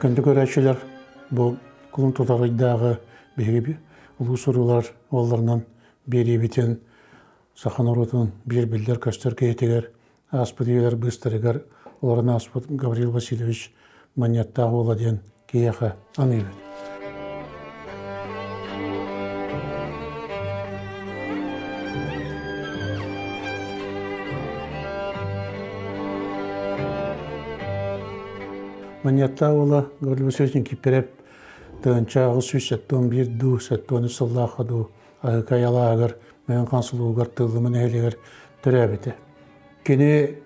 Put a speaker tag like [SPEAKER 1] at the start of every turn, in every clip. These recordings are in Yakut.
[SPEAKER 1] Күндү көрөөччүлэр, бу кулун тутар ыйдааҕы биһиги улуу суруулар уолларынан биэриибитин саха норуотун биир биллэр-көстөр киһитигэр ааспыт үйэлэр быыстарыгар олорон ааспыт Гаврил Васильевич Манньыаттаах уола диэн киһиэхэ аныыбыт. Манньыаттаах уола Гаврил Васильевич Никифоров 1871 дуу, 73 сыллаахха дуу Аһыкай алааһыгар Мэҥэ Хаҥалас Тыллыма нэһилиэгэр төрөөбүтэ. Кини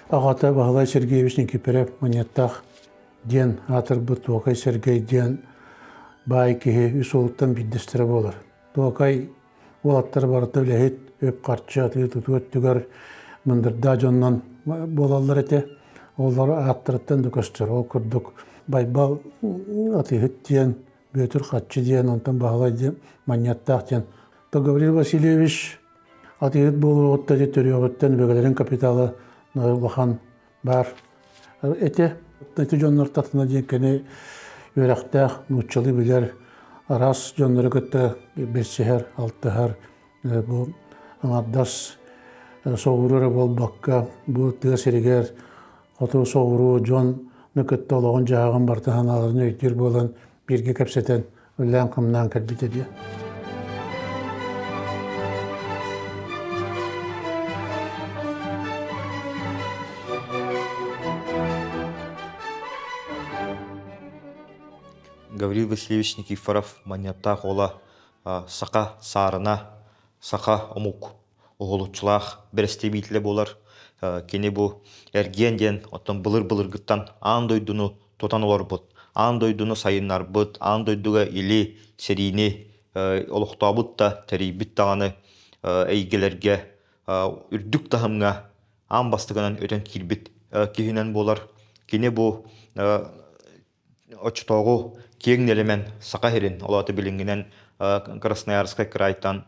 [SPEAKER 1] аҕата Баһылай Сергеевич Никифоров Манньыаттаах диэн аатырбыт Туокай Сэргэй диэн баай киһи үс уолуттан биирдэстэрэ буолар. Туокай уолаттара барыта үлэһит, үп-харчы атыы-тутуу өттүгэр мындырдаах дьоннон буолаллар этэ. Олор ааттарыттан да көстөр. Ол курдук Байбал атыыһыт диэн, Бүөтүр Хаччы диэн, онтон Баһылай диэн Манньыаттаах диэн. То Гаврил Васильевич атыыһыт буолуоҕуттан төрүөҕүттэн өбүгэлэрин капитала улахан баар этэ. Ити дьоннор татына диэн кини үөрэхтээх, нууччалыы билэр, араас дьоннору кытта билсиһэр, алтыһар, бу аҥардас соҕуруу эрэ буолбакка, бу тыа сиригэр хоту соҕуруу дьону кытта олоҕун-дьаһаҕын барыта санааларын өйдүүр буолан бииргэ кэпсэтэн, үлэлээн-хамнаан кэлбитэ диэн.
[SPEAKER 2] Гаврил Васильевич Никифоров Манньыаттаах уола саха саарына, саха омук уһулуччулаах бэрэстэбиитэлэ буолар. Кини бу эргиэн диэн оттон былыр-былыргыттан аан дойдуну тутан олорбут, аан дойдуну сайыннарбыт, аан дойдуга или сэриини олохтообут да, тэрийбит даҕаны эйгэлэргэ үрдүк таһымҥа аан бастакынан өтөн киирбит киһинэн буолар. Кини бу оччотооҕу киэҥ нэлэмэн Саха сирин, ол аата билиҥҥинэн Красноярскай кыраайтан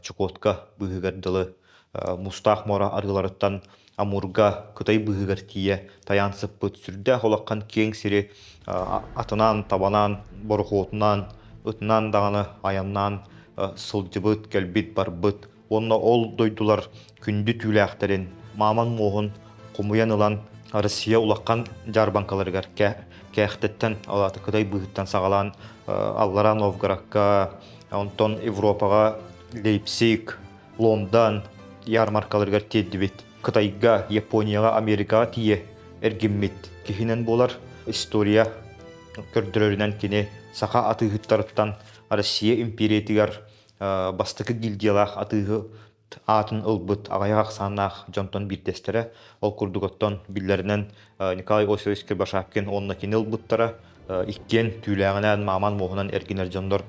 [SPEAKER 2] Чукотка быыһыгар дылы Мустаах муора арыыларыттан Амурга, Кытай быыһыгар тиийэ тайаан сыппыт сүрдээх улахан киэҥ сири атынан, табанан, борохуотунан, ытынан даҕаны айаннаан сылдьыбыт, кэлбит, барбыт уонна ол дойдулар күндү түүлээхтэрин, мааман муоһун хомуйан ылан Россия улахан дьаарбаҥкаларыгар Кээхтэттэн, ол аата Кытай быыһыттан саҕалаан Аллараа Новгородка, онтон Европаҕа Лейпциг, Лондон ярмаркаларыгар тиэрдибит. Кытайга, Японияҕа, Америкаҕа тиийэ эргиммит киһинэн буолар. История көрдөрөрүнэн кини саха атыыһыттарыттан Россия империятыгар бастакы гильдиялаах атыыһы аатын ылбыт аҕыйах ахсааннаах дьонтон биирдэстэрэ. Ол курдук оттон биллэринэн Николай Осипович Кривошапкин уонна кини ылбыттара. Иккиэн түүлээҕинэн, мааман муоһунан эргинэр дьоннор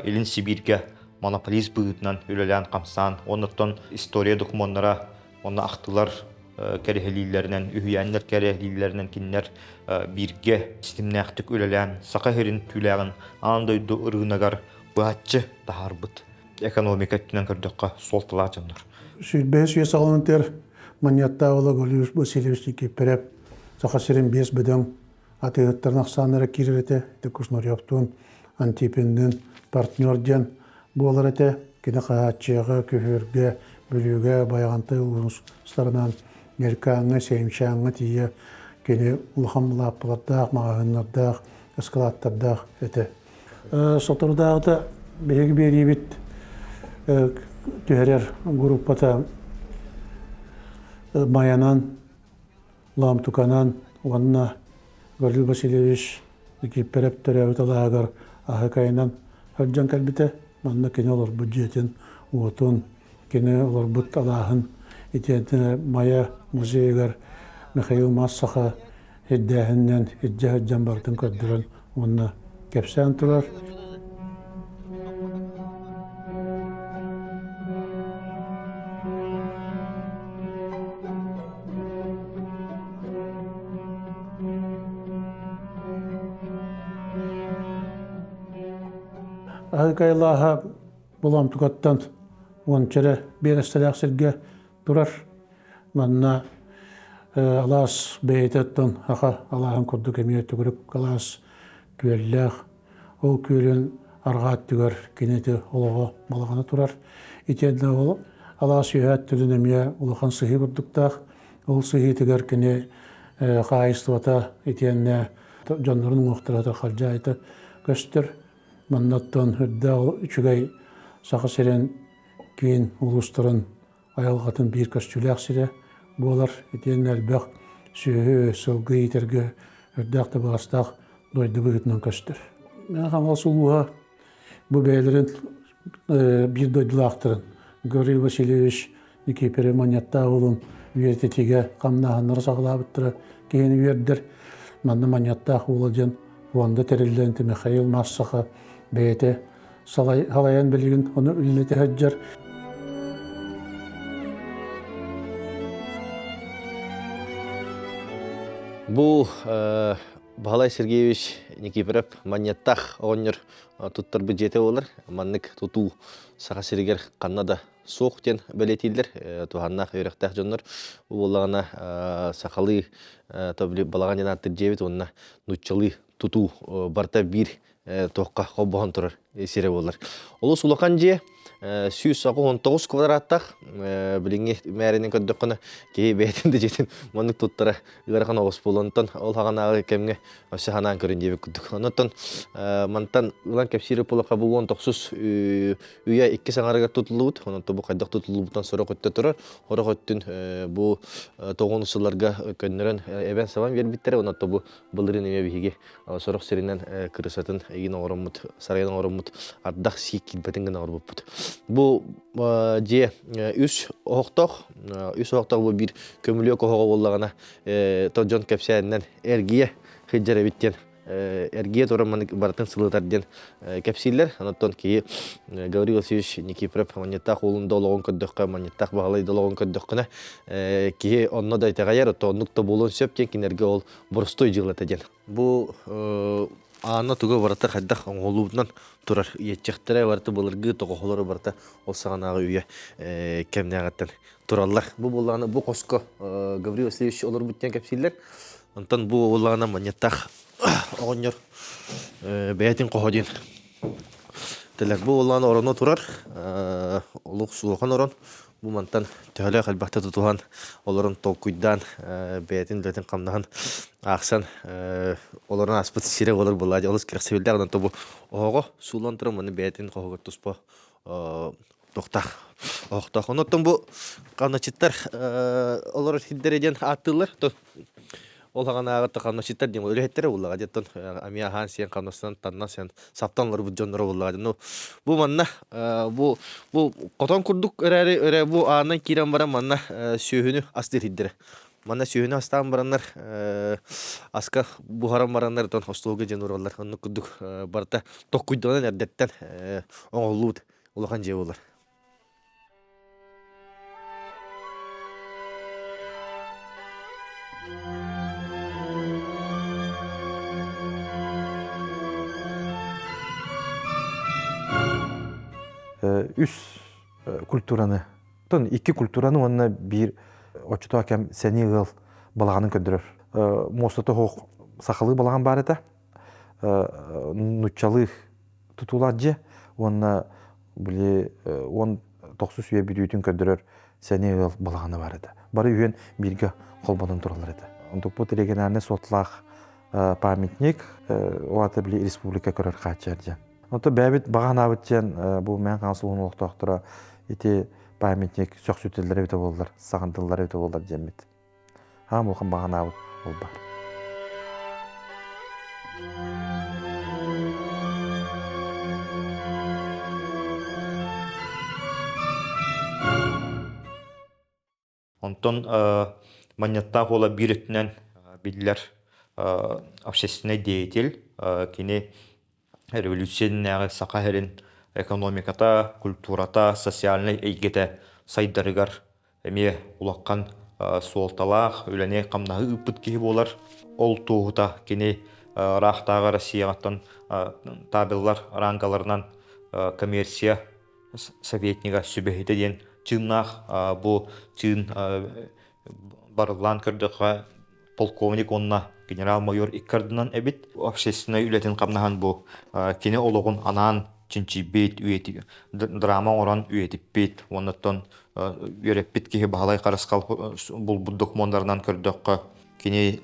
[SPEAKER 2] Илин Сибииргэ монополист быһыытынан үлэлээн-хамсаан, оннуттан история докумуоннара уонна ахтылар кэрэһэлииллэринэн, үһүйээннэр кэрэһэлииллэринэн кинилэр бииргэ ситимнээхтик үлэлээн, Саха сирин түүлээҕин аан дойду ырыынагар быһаччы таһаарбыт экономика өттүнэн көрдөххө суолталаах дьоннор.
[SPEAKER 1] 25 үйэ саҕаланытыгар Манньыаттаах Гаврил Васильевич Никифоров Саха сирин биэс бөдөҥ атыыһыттарын ахсааннара киирэр этэ. Ити Кушнаревтуун, Антипинныын партнер диэн буолар этэ. Кини Хаһааччыйаҕа, Күһүүргэ, Бүлүүгэ, Байаҕантай улуустарынан Нелькаҥҥа, Сеймчааҥҥа тиийэ кини улахан лааппылардаах, маҕаһыыннардаах, ыскылааттардаах этэ. Соторутааҕыта биһиги биэриибит түһэрэр группата Майанан, Лаамтуканан уонна Гаврил Васильевич Никифоров төрөөбүт алааһыгар Аһыкайынан сылдьан кэлбитэ. Манна кини олорбут дьиэтин, уотун, кини олорбут алааһын итиэннэ Майа музейыгар Михаил Мас Саха ирдээһининэн илдьэ сылдьан барытын көрдөрөн уонна кэпсээн турар. Аһыкайлааһа Булаамтукаттан уонча эрэ биэрэстэлээх сиргэ турар. Манна алаас бэйэтэ оттон саха алааһын курдук эмиэ төгүрүк алаас. Күөллээх. Ол күөлүн арҕаа өттүгэр кини ити олоҕо балаҕана турар. Итиэннэ ол алаас үөһээ өттүнэн эмиэ улахан сыһыы курдуктаах. Ол сыһыытыгар кини хаһаайыстыбата итиэннэ дьоннорун уҥуохтара халдьаайыта көстөр. Маннаттан үрдээх үчүгэй Саха сирин киин улуустарын айылҕатын биир көстүүлээх сирэ буолар. Итиэннэ элбэх сүөһү, сылгы иитэргэ үрдээх табыгастаах дойду быһыытынан көстөр. Мэҥэ Хаҥалас улууһа бу бэйэлэрин биир дойдулаахтарын Гаврил Васильевич Никифоров Манньаттаах уолун үйэтитиигэ хамнааһыннары саҕалаабыттара киһини үөрдэр. Манна Манньаттаах уола диэн фонда тэриллэн Михаил Массаха бэйэтэ салайан билигин ону үлэлэтэ сылдьар.
[SPEAKER 3] Бу Баһылай Сергеевич Никифоров Манньаттаах оҕонньор туттарбыт дьиэтэ буолар. Маннык тутуу Саха сиригэр ханна да суох диэн бэлиэтииллэр. Туһааннаах үөрэхтээх дьоннор бу буоллаҕына сахалыы балаҕан диэн ааттыыр дьиэбит уонна нууччалыы тутуу барыта биир туохха холбоһон турар сирэ буолар. Олус улахан дьиэ, 189 квадраттаах, билиҥҥи мээринэн көрдөххүнэ, киһи бэйэтин да дьиэтин маннык туттара ыарахан оҕус буолан, ол хаҕанааҕы кэмҥэ өссө ханаан көрүн диэбит курдук. Онон мантан ылан кэпсиир буоллахха бу 19 үйэ иккис аҥарыгар тутуллубут, онон бу хайдах тутуллубутунан сорох өттө турар, сорох өттүн бу тоҕуон сылларга көннөрөн эбэн-сабан биэрбиттэрэ, онон бу былырыын эмиэ биһиги сорох сиринэн кырысатын игин оҥороммут, сарайын оҥороммут, ардах сиик киирбэтин гына оҥорбуппут. Бу дьиэ үс оһохтоох, үс оһохтоох бу биир көмүлүөк оһоҕо буоллаҕына, то дьон кэпсээнинэн эргийэ сылдьар эбит диэн эргийэ туран маннык барытын сылытар диэн кэпсииллэр. Онтон киһи Гаврил Васильевич Никифоров Манньыттаах уолун да олоҕун көрдөххө, Манньыттаах Баһылай да олоҕун көрдөххүнэ, киһи онно да итэҕэйэр, оттон оннук да буолуон сөп диэн кинилэргэ ол боростуой дьыалата диэн. Бу аана туга барыта хайдах оҥоһуллубутунан турар иэччэхтэрэ барыта былыргы тоҕоһолоро барыта ол саҕанааҕы үйэ кэмнээҕиттэн тураллар. Бу буоллаҕына бу хоско Гаврил Васильевич олорбут диэн кэпсииллэр. Онтон бу буоллаҕына манньаттаах оҕонньор бэйэтин хоһо диэн Тэлэр бу буоллаҕына ороно турар олох суохан орон Бу мантан төһөлөөх элбэхтэ тутуһан, олорон толкуйдаан, бэйэтин үлэтин-хамнаһын аахсан олорон ааспыт сирэ буолар буоллаа дии олус кэрэхсэбиллээх онон бу оһоҕо сууллан туран маны бэйэтин хоһугар туспа тохтоох оһохтоох. Онон бу хамначчыттар олорор сирдэрэ диэн ааттыыллар. Ол хаҕанааҕы хамначчыттар диэн үлэһиттэрэ буоллаҕа диэн эмиэ аһаан сиэн хамнастанан таннан сиэн саптан олорбут дьонноро буоллаҕа диэн. Бу манна бу бу хотон курдук эрээри эрэ бу аанынан киирэн баран манна сүөһүнү астыыр сирдэрэ. Манна сүөһүнү астаан бараннар аска буһаран бараннар оттон остуолга дьиэн уураллар. Оннук курдук барыта токкуйданан эрдэттэн оҥоһуллубут улахан дьиэ буолар.
[SPEAKER 4] Үс культураны, тон икки культураны уонна биир оччотоох кэм сэниэ ыал балаҕанын көрдөрөр. Муостата оһох сахалыы балаҕан баар этэ. Нуччалыы тутуулаах дьиэ уонна били 19 үйэ бүтүүтүн көрдөрөр сэниэ ыал балаҕана баар этэ. Бары үһүөн бииргэ холбонон тураллар этэ. Онтукпут региональнай суотлаах памятник, ол аата били республика көрөр хааччар диэн. Онто бэйэбит баҕа санаабыт диэн бу Мэҥэ Хаҥалас улууһун олохтоохторо ити памятник сөхсүтэллэр эбитэ буоллар, саҕандыллар эбитэ буоллар диэммит. Хаам улахан баҕа санаабыт ол баар.
[SPEAKER 2] Онтон Манньыаттаах уола биир өттүнэн биллэр общественнай деятель, кини революция иннинээҕи Саха сирин экономиката, культурата, социальнай эйгэтэ сайдарыгар эмиэ улахан суолталаах үлэни-хамнаһы ыыппыт киһи буолар. Ол туоһута кини ыраахтааҕы Россияҕаттан табеллар рангаларынан коммерция советнига сүбэһитэ диэн чыыннаах бу чыын барыллаан көрдөххө. Полковник уонна генерал-майор икки ардынан эбит. Общественнай үлэтин хамнаһын бу кини олоҕун анаан чинчийбит, драма оҥорон үйэтиппит уонна оттон үөрэппит киһи Баһылай Харысхал булбут докумуоннарынан көрдөххө, кини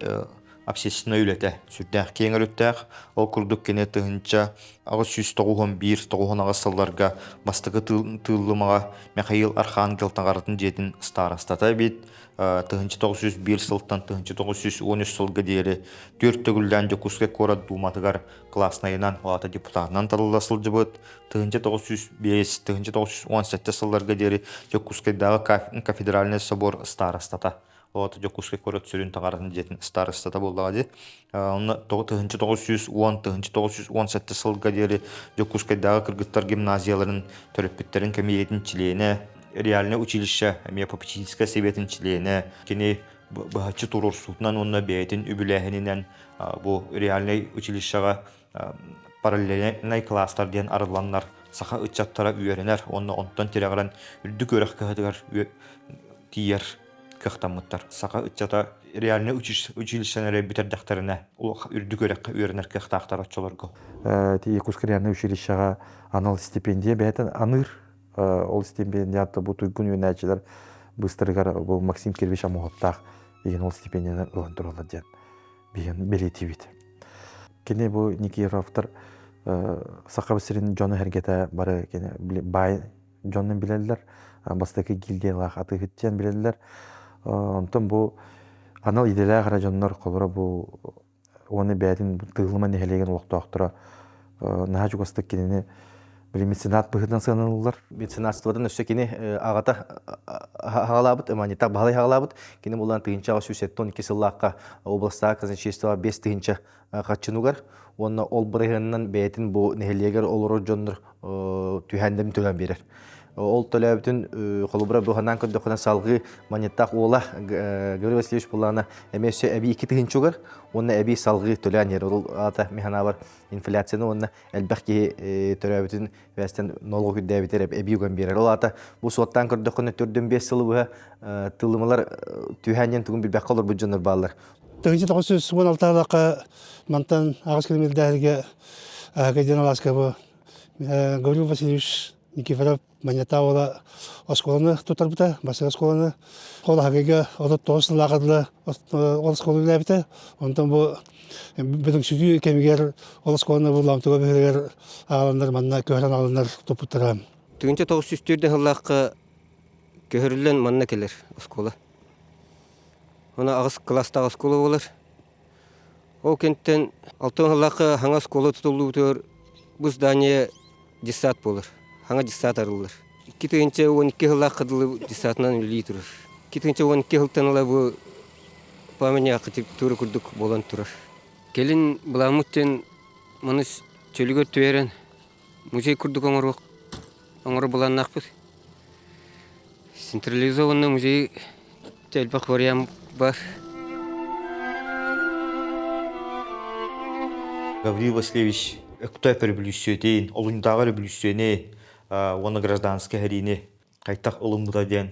[SPEAKER 2] общественнай үлэтэ сүрдээх киэҥ өрүттээх. Ол курдук кини 1891-98 сылларга бастакы тыыллымаҕа Михаил Архангел таҥаратын дьиэтин старостата эбит. 1901 сылтан 1913 сылга диэри түөрт төгүллээн Дьокуускай куорат Дууматыгар класснайынан, аата депутатынан талылла сылдьыбыт. 1905-1917 сылларга диэри Дьокуускайдааҕы кафедральнай собор старостата. Ол Дьокуускай куорат сүрүн таҥаратын дьиэтин старостата буоллаҕа дии. Онно 1910-1917 сылга диэри Дьокуускайдааҕы кыргыттар гимназияларын төрөппүттэрин кэмитиэтин чилиэнэ, реальнай училище эмиэ попечительскай сэбиэтин чилиэнэ. Кини быһаччы туруорсуутунан уонна бэйэтин үбүлээһининэн бу реальнай училищеҕа параллельнай класстар диэн арылланнар саха ыччаттара үөрэнэр уонна онтон тирэҕирэн үрдүк үөрэх кыһатыгар тиийэр кыахтаммыттар. Саха ыччата реальнай училищены эрэ бүтэрдэхтэринэ үрдүк үөрэххэ үөрэнэр кыахтаахтар оччолорго.
[SPEAKER 4] Якутскай реальнай училищеҕа анал стипендия бэйэтин аныыр. Ол стипендията бу туйгун үөрэнээччилэр быыстарыгар бу Максим Кирович Амуһаттаах деген ол стипендияны ылан тураллар диэн биһиэн бэлиэтиибит. Кини бу Никифоровтар Саха сирин дьоно-сэргэтэ бары кини баай дьонун билэллэр, бастакы гильдиялаах атыыһыт диэн билэллэр. Онтон бу анал идэлээх эрэ дьоннор холоро бу уонна бэйэтин Тыыллыма нэһилиэгин олохтоохторо наһаа чугастык кинини били меценат быһыытынан сыаналыыллар.
[SPEAKER 3] Меценатствотын өссө кини аҕата хаҕалаабыт, Ыманитак Баһылай хаҕалаабыт. Кини булан 1872 сыллаахха областаах казначейство 5000 хаччынугар уонна ол бырыһыанынан бэйэтин бу нэһилиэгэр олорор дьоннор түһээннэрин төлөөн биэрэр. Ол төлөөбүтүн холобура быһанан көрдөххүнэ салгыы Маньыттаах уола Гаврил Васильевич буллаана эмиэ өссө эбии 2000 угар уонна эбии салгыы төлөөн иһэр. Ол аата мин санаабар инфляцияны уонна элбэх киһи төрөөбүтүн бэстэн нолго күрдээбитэр эбии уган биэрэр. Ол аата бу суоттаан көрдөххүнэ төрдүн 5 сылы быһа тылымалар түһээн диэн тугун билбэккэ олорбут дьоннор бааллар.
[SPEAKER 1] 1916 мантан аҕыс километрдээһигэ Академия Алааска бу Гаврил Васильевич Никифоров Манньата уола оскуоланы тутарбыта, бастакы оскуоланы. Ол аһагыга 39 сыллааҕа дылы ол оскуола үлэлээбитэ. Онтон бу бөдөҥсүтүү кэмигэр ол оскуоланы бу Ламтуга бөһүөлэгэр аҕаланнар манна көһөрөн аҕаланнар туппуттара.
[SPEAKER 5] 1904 сыллаахха көһөрүллэн манна кэлэр оскуола. Уна аҕыс кылаастаах оскуола буолар. Ол кэнниттэн алтан сыллаахха хаҥа оскуола тутуллубутугар бу здание детсад буолар. Хаҥа детсад арыллар. 2012 сыллаахха дылы детсадынан үлэлии турар. 2012 сылтан ыла бу памятник архитектура курдук буолан турар. Кэлин былааммыт диэн маны чөлүгэр түһэрэн музей курдук оҥоруох оҥоро былааннаахпыт. Централизованный музей элбэх вариант бар.
[SPEAKER 2] Гаврил Васильевич Өктөөп өрөбүлүүссүйэтин, Олунньутааҕы өрөбүлүүссүйэни уонна гражданскай сэриини хайдах ылыммыта диэн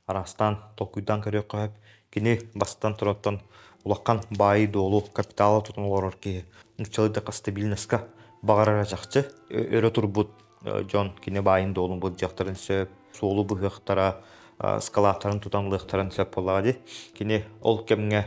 [SPEAKER 2] араастаан толкуйдаан көрүөххэ сөп. Кини бастан тураттан улахан баайы-дуолу, капиталы тутан олорор киһи. Нууччалыы да стабильноска баҕарара чахчы. Өрө турбут дьон кини баайын-дуолун былдьыахтарын сөп, суолу быһыахтара, скалааттарын тутан ылыахтарын сөп буоллаҕа дии. Кини ол кэмҥэ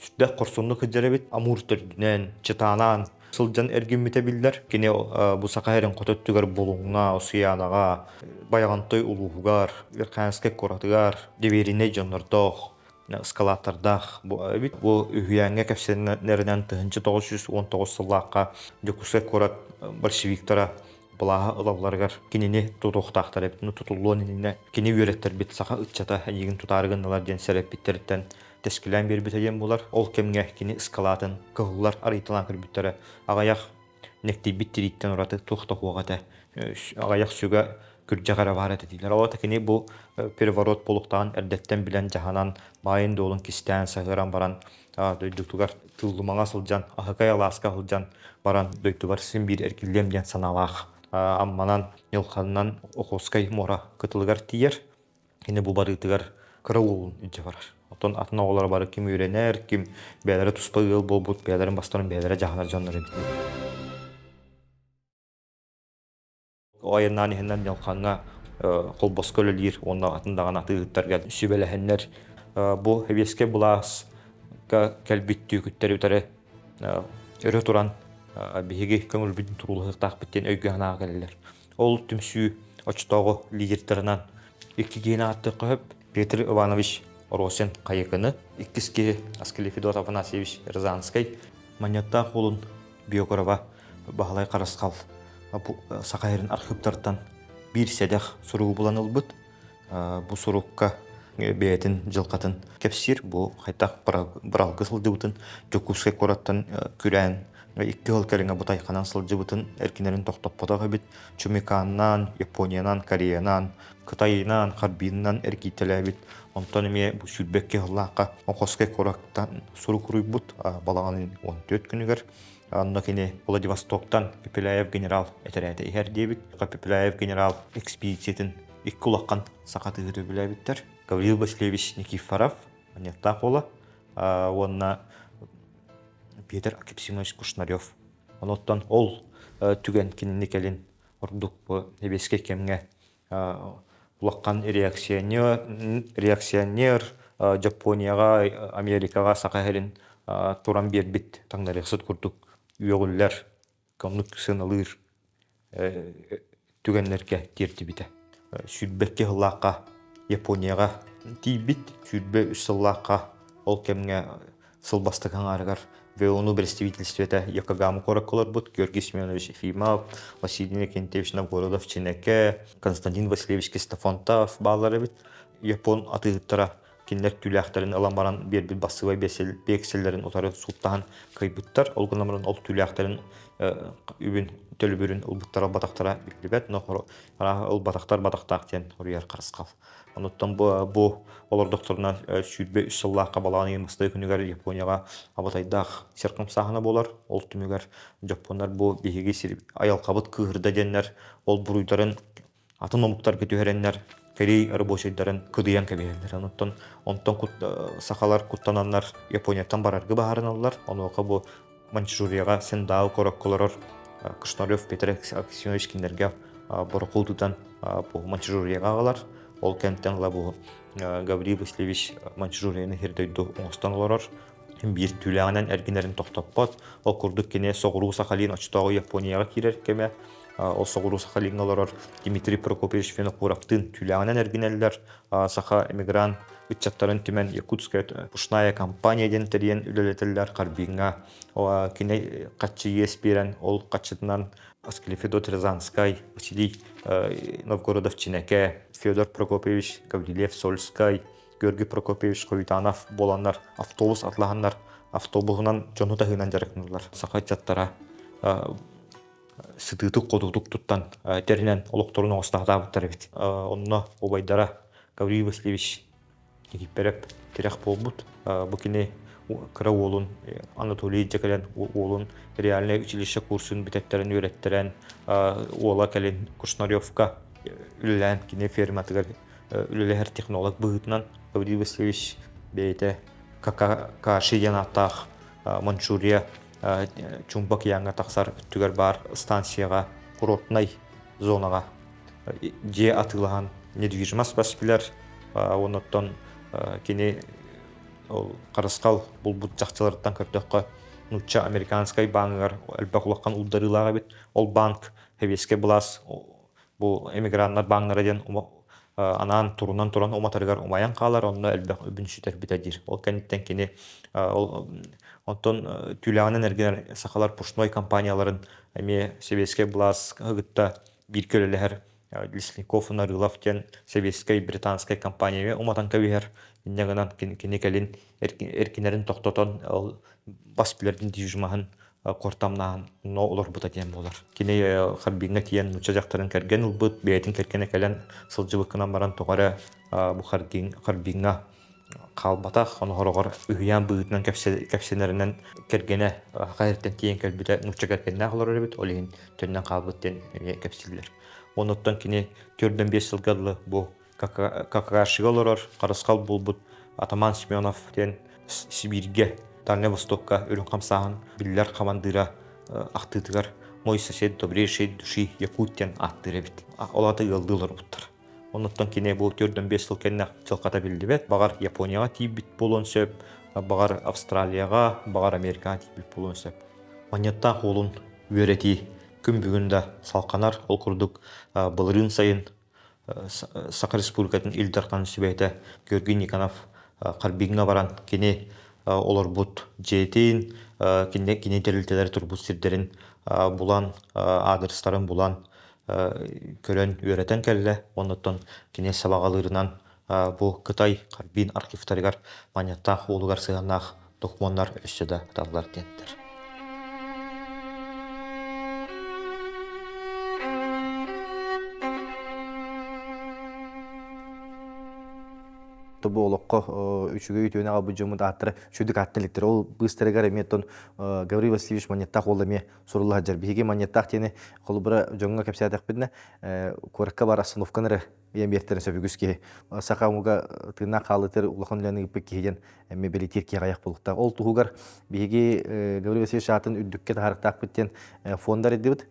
[SPEAKER 2] сүрдээх хорсуннук сылдьар эбит. Амур төрдүнэн, Чытанаан сылдьан эргиммитэ биллэр. Кини бу Саха сирин хоту өттүгэр Булуҥҥа, Осуянаҕа, Байаҕантай улууһугар, Верхоянскай куоратыгар довереннай дьоннордоох, ыскалааттардаах эбит. Бу үһүйээҥҥэ кэпсэнэринэн 1919 сыллаахха Дьокуускай куорат большевиктара былааһы ылалларыгар кинини тутуохтаахтар эбит. Тутуллуон иннинэ кини үөрэттэрбит саха ыччата эйигин тутаары гыннылар диэн сэрэппиттэриттэн тэскилээн биэрбитэ диэн буолар. Ол кэмҥэ кини ыскалаатын кыһыллар арыйталаан көрбүттэрэ. Аҕыйах нэктийбит тирииттэн ураты туох да суох этэ. Аҕыйах сүгэ күрдьэх эрэ баар этэ дииллэр. Ол кини бу переворот буолуохтааҕын эрдэттэн билэн, дьаһанан, баайын-дуолун кистээн, саһыаран баран дойдутугар Тыыллымаҥа сылдьан, Аһыкай алааска сылдьан баран дойдубар син биир эргиллиэм диэн санаалаах Амманан, Ньылханынан Охотскай муора кытылыгар тиийэр. Кини бу барыытыгар кыра уолун илдьэ барар. Оттон атын оҕолоро бары ким үөрэнэр, ким бэйэлэрэ туспа ыал буолбут, бэйэлэрин бастарын бэйэлэрэ дьаһанар дьоннор эбит. Айаннаан иһэннэр Ньалхаҥҥа холбоско үлэлиир уонна атын даҕаны атыыһыттарга сүбэлэһэннэр бу сэбиэскэй былааска кэлбит түөкүттэри утары өрө туран биһиги көҥүлбүтүн туруулаһыахтаахпыт диэн өйгө-санааҕа кэлэллэр. Ол түмсүү оччотооҕу лидердарынан икки киһини ааттыахха сөп. Петр Иванович Росин Хайыкыны, иккис киһи Аскелий Федот Афанасьевич Рязанскай, Манньыаттаах уолун Биогорова Баһылай Харысхал Саха сирин архыыптартан биир сэдэх суругу булан ылбыт. Бу сурукка бэйэтин дьылҕатын кэпсиир. Бу хайдах быралгы сылдьыбытын Дьокуускай куораттан күрээн икки сыл кэриҥэ бутайханан сылдьыбытын эркинэрин тохтоппотох эбит. Чумиканнаан, Япониянан, Кореянан, Кытайынан, Харбинынан эргийтэлээбит. Онтон эмиэ бу сүүрбэкки сыллаахха Охотскай куораттан сурук уруйбут балаҕанын 14 күнүгэр Онно кини Владивостоктан Пепеляев генерал этэрээтэ иһэр диэбит. Пепеляев генерал экспедициятын икки улахан саха тыһыты үбүлээбиттэр. Гаврил Васильевич Никифоров, Манньыаттаах уола, уонна Петр Акипсимович Кушнарев. Онуттан ол түгэн кинини кэлин ордук бу сэбиэскэй кэмҥэ улахан реакционер, реакционер Японияҕа, Америкаҕа Саха сирин туран биэрбит таҥнарыахсыт курдук үөҕүллэр, оннук сыаналыыр түгэннэргэ тиэрдибитэ. 22 сыллаахха Японияҕа тиийбит, 23 сыллаахха ол кэмҥэ сыл бастакы аҥаарыгар ВОНУ представительствета Йокогама куоракка олорбут Георгий Семенович Ефимов, Василий Иннокентьевич Новгородов Чинэкэ, Константин Васильевич Кистофонтов бааллар эбит. Япон атыыһыттара кинилэр түүлээхтэрин ылан баран биэрбит бассыбай биэксэллэрин утары сууттаһан кыайбыттар. Ол гынан баран ол түүлээхтэрин үбүн төлөбүрүн ылбыттара батахтара биллибэт, но ылбатахтар батахтаах диэн хоруйар харысхал. Онуттан бу, бу олордохторуна 23 сыллаахха балаҕан ыйын бастакы күнүгэр Японияҕа абатайдаах сир хамсааһына буолар. Ол түмүгэр дьоппуоннар бу биһиги сир айылҕабыт кыыһырда диэннэр ол буруйдарын атын омуктарга түһэрэннэр кэрий рабочайдарын кыдыйан кэбиһэллэр. Онуттан онтон сахалар куттананнар Японияттан барарга баһарыналлар. Онуоха бу Маньчжурияҕа Сендао куоракка олорор Кушнарев Петр Аксенович кинилэргэ борокуол тутан бу Маньчжурияҕа аҕалар. Ол кэмтэн ыла бу Гаврил Васильевич Маньчжурияны сир дойду оҥостон олорор. Биир түүлээҕинэн эргинэрин тохтоппот. Ол курдук кини соҕуруу Сахалин оччотооҕу Японияҕа киирэр кэмэ. Ол соҕуруу Сахалиҥҥа олорор Дмитрий Прокопьевич Винокуровтыын түүлээҕинэн эргинэллэр. Саха эмигрант ыччаттарын түмэн Якутская пушная компания диэн тэрийэн үлэлэтэллэр Харбиҥҥа. Кини хаччы иэс биэрэн, ол хаччытынан Федот Рязанскай, Василий Новгородов Чинэкэ, Федор Прокопьевич Гаврильев Сольскай, Георгий Прокопьевич Хоютанов буоланнар автобус атлаһаннар автобуһунан дьону таһыынан дьарыктаналлар. Саха ыччаттара сытыытык-хотуутук туттан тэринэн олохторун оҥостоохтообуттар эбит. Онно убайдара Гаврил Васильевич Никифоров тирэх буолбут. Бу кини кыра уолун Анатолий дьэ кэлэн уолун реальнай училище курсун бүтэттэрэн үөрэттэрэн уола кэлин Кушнаревка үлэлээн кини ферматыгар үлэлэһэр технолог быһыытынан Гаврил Васильевич бэйэтэ Какаши диэн ааттаах Манчжурия Чумба океаҥҥа тахсар өттүгэр баар станцияҕа курортнай зонаҕа дьиэ атыылаһан недвижимость бас билэр оннуттан кини ол харысхал булбут чахчыларыттан көрдөххө нуучча американскай бааныгар элбэх улахан улдарыылаах эбит ол банк сэбиэскэй былаас бу эмиграннар бааҥнара диэн анаан турунан туран уматарыгар умайан хаалар, онно элбэх үбүн сүтэрбитэ диир. Ол кэнниттэн кини онтон түүлээҕинэн эргинэр сахалар пушной компанияларын эмиэ сэбиэскэй былаас кытта бииргэ үлэлэһэр Лесников Нарылов диэн сэбиэскэй британскай компания эмиэ уматан кэбиһэр. Инньэ гынан кини кэлин эркинэрин тохтотон ол бас билэрдин дьижмаһын куортамнаан но олорбута диэн буолар. Кини Харбиҥҥа тиийэн нуучча дьахтарын кэргэн ылбыт, бэйэтин кэргэнэ кэлэн сылдьыбыккынан баран тоҕо эрэ бу Харбиҥҥа хаалбатах, ону хороҕор үһүйээн быһыытынан кэпсэнэринэн кэргэнэ хайартан тиийэн кэлбитэ нуучча кэргэннээх олорор эбит, ол иһин төннөн хаалбыт диэн эмиэ кэпсииллэр. Онуттан кини 45 сылга дылы бу Какашига олорор, харысхал буолбут. Атаман Семенов диэн Сибииргэ, Дальнай Востокка үрүҥ хамсааһын биллэр хамандыыра ахтыытыгар «Мой сосед добрейшей души Якут» диэн ааттыыр эбит. Ол аата ыаллыы олорбуттар. Оннуттан кини бу 45 сыл кэннэ дьылҕата биллибэт. Баҕар Японияҕа тиийбит буолуон сөп, баҕар Австралияҕа, баҕар Америкаҕа тиийбит буолуон сөп. Манньыттаах уолун үөрэтии күн бүгүн да салҕанар. Ол курдук былырыын сайын Саха Республикатын Ил Дархан сүбэһитэ Георгий Никонов Харбиҥҥа баран кини олорбут дьиэтин, кини тэрилтэлэр турбут сирдэрин булан, аадырыстарын булан көрөн үөрэтэн кэллэ. Оннуттан кини сабаҕалыырынан бу Кытай Харбин архивтарыгар манньаттаах уолугар сыһыаннаах докумуоннар өссө да ыталлар диэннэр.
[SPEAKER 3] Бу олоххо үчүгэй үтүөнү аҕалбыт дьоммут ааттара үчүгдүк ааттан иликтэр. Ол быыстарыгар эмиэ оттон Гаврил Васильевич Манньыттаах уол эмиэ сурулла сылдьар. Биһиги Манньыттаах диэни холобура дьоҥҥо кэпсээтэхпитинэ, куоракка баар остановканы эрэ ийэм биэртэрин сөп үгүс киһи саха омуга тыыннаах хаалытыр улахан үлэни ыыппыт киһи диэн эмиэ бэлиэтиир киһи аҕыйах буолуохтаах. Ол туһугар биһиги Гаврил Васильевич аатын үрдүккэ таһаарыахтаахпыт диэн фонда арыйдыбыт.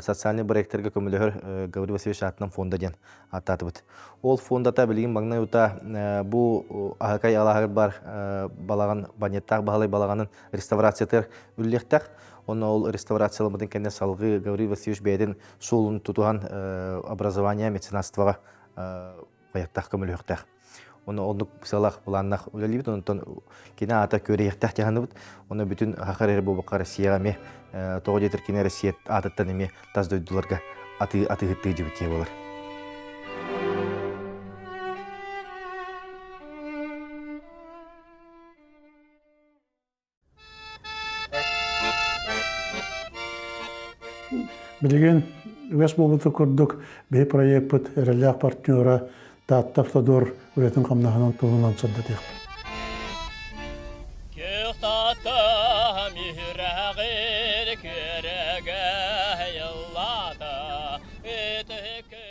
[SPEAKER 3] Социальнай проектарга көмөлөһөр Гаврил Васильевич аатынан фонда диэн ааттаатыбыт. Ол фондата билигин маҥнай утаа бу Аһыкай алааһыгар бар балаҕан Банеттаах Баһылай балаҕанын реставрациятыгар үллиэхтээх. Онно ол реставрацияламмытын кэннэ салгыы Гаврил Васильевич бэйэтин суолун тутуһан образование меценатствоҕа хайаттаах көмөлөһүөхтээх. Оны оннук сыалаах былааннаах үлэлиибит. Онтон кини аата күөрэйиэхтээх дьаһаныбыт. Оны бүтүн хахар эрэ буолбакка Россияҕа эмиэ тоҕо диэтэр кини Россия аатыттан эмиэ тас дойдуларга атыы атыыһыттыы дьибит киһи буолар.
[SPEAKER 1] Билигин үгэс буолбутун курдук биһи проекпыт эрэллээх партнера Таатта Автодор үлэтин-хамнаһынан туһунан сырдатыахпыт.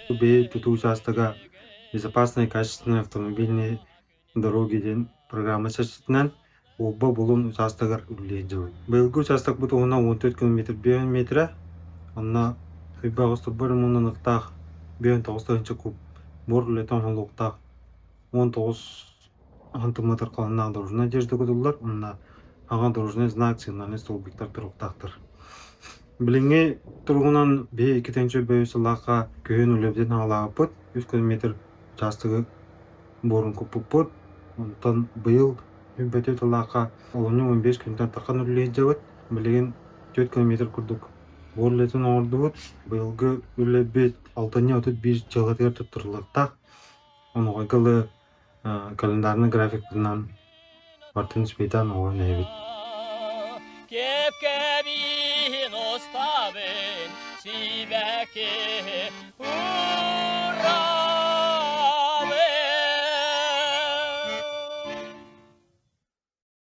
[SPEAKER 6] Бэйэ тутуу учаастага «Безопасные и качественные автомобильные дороги» диэн программа чэрчитинэн Уолба Булун учаастагар үлэлиир дьылый. Быйылгы учаастакпыт уһуна 14 километр 5 метрэ, онно Уйбаҕас турба ремоннаныахтаах 59 тыһыынча куб буор үлэтэ оҥоһуллуохтаах 19 сантиметр халыннаах дорожнай одежда кутуллар уонна аҕа дорожнай знак сигнальнай столбиктар туруохтаахтар. Билиҥҥи туругунан биһи икки бөйү сыллаахха күһүн үлэбитин аҕалаабыппыт, 3 километр учаастагы буорун куппуппут. Онтон быйыл Үүбэтэ тылаахха олунньу 15 күнтэн таххан үлэлии сылдьабыт. Билигин 4 километр курдук буор үлэтин оҥордубут. Быйылгы үлэбит алтынньы 31 дьыалатыгар туттарыллыахтаах. Онуоха дылы календарный графикпытынан барытын успейтаан оҥорон иһэбит.
[SPEAKER 7] Кэпкэбиин устабын сибэкки.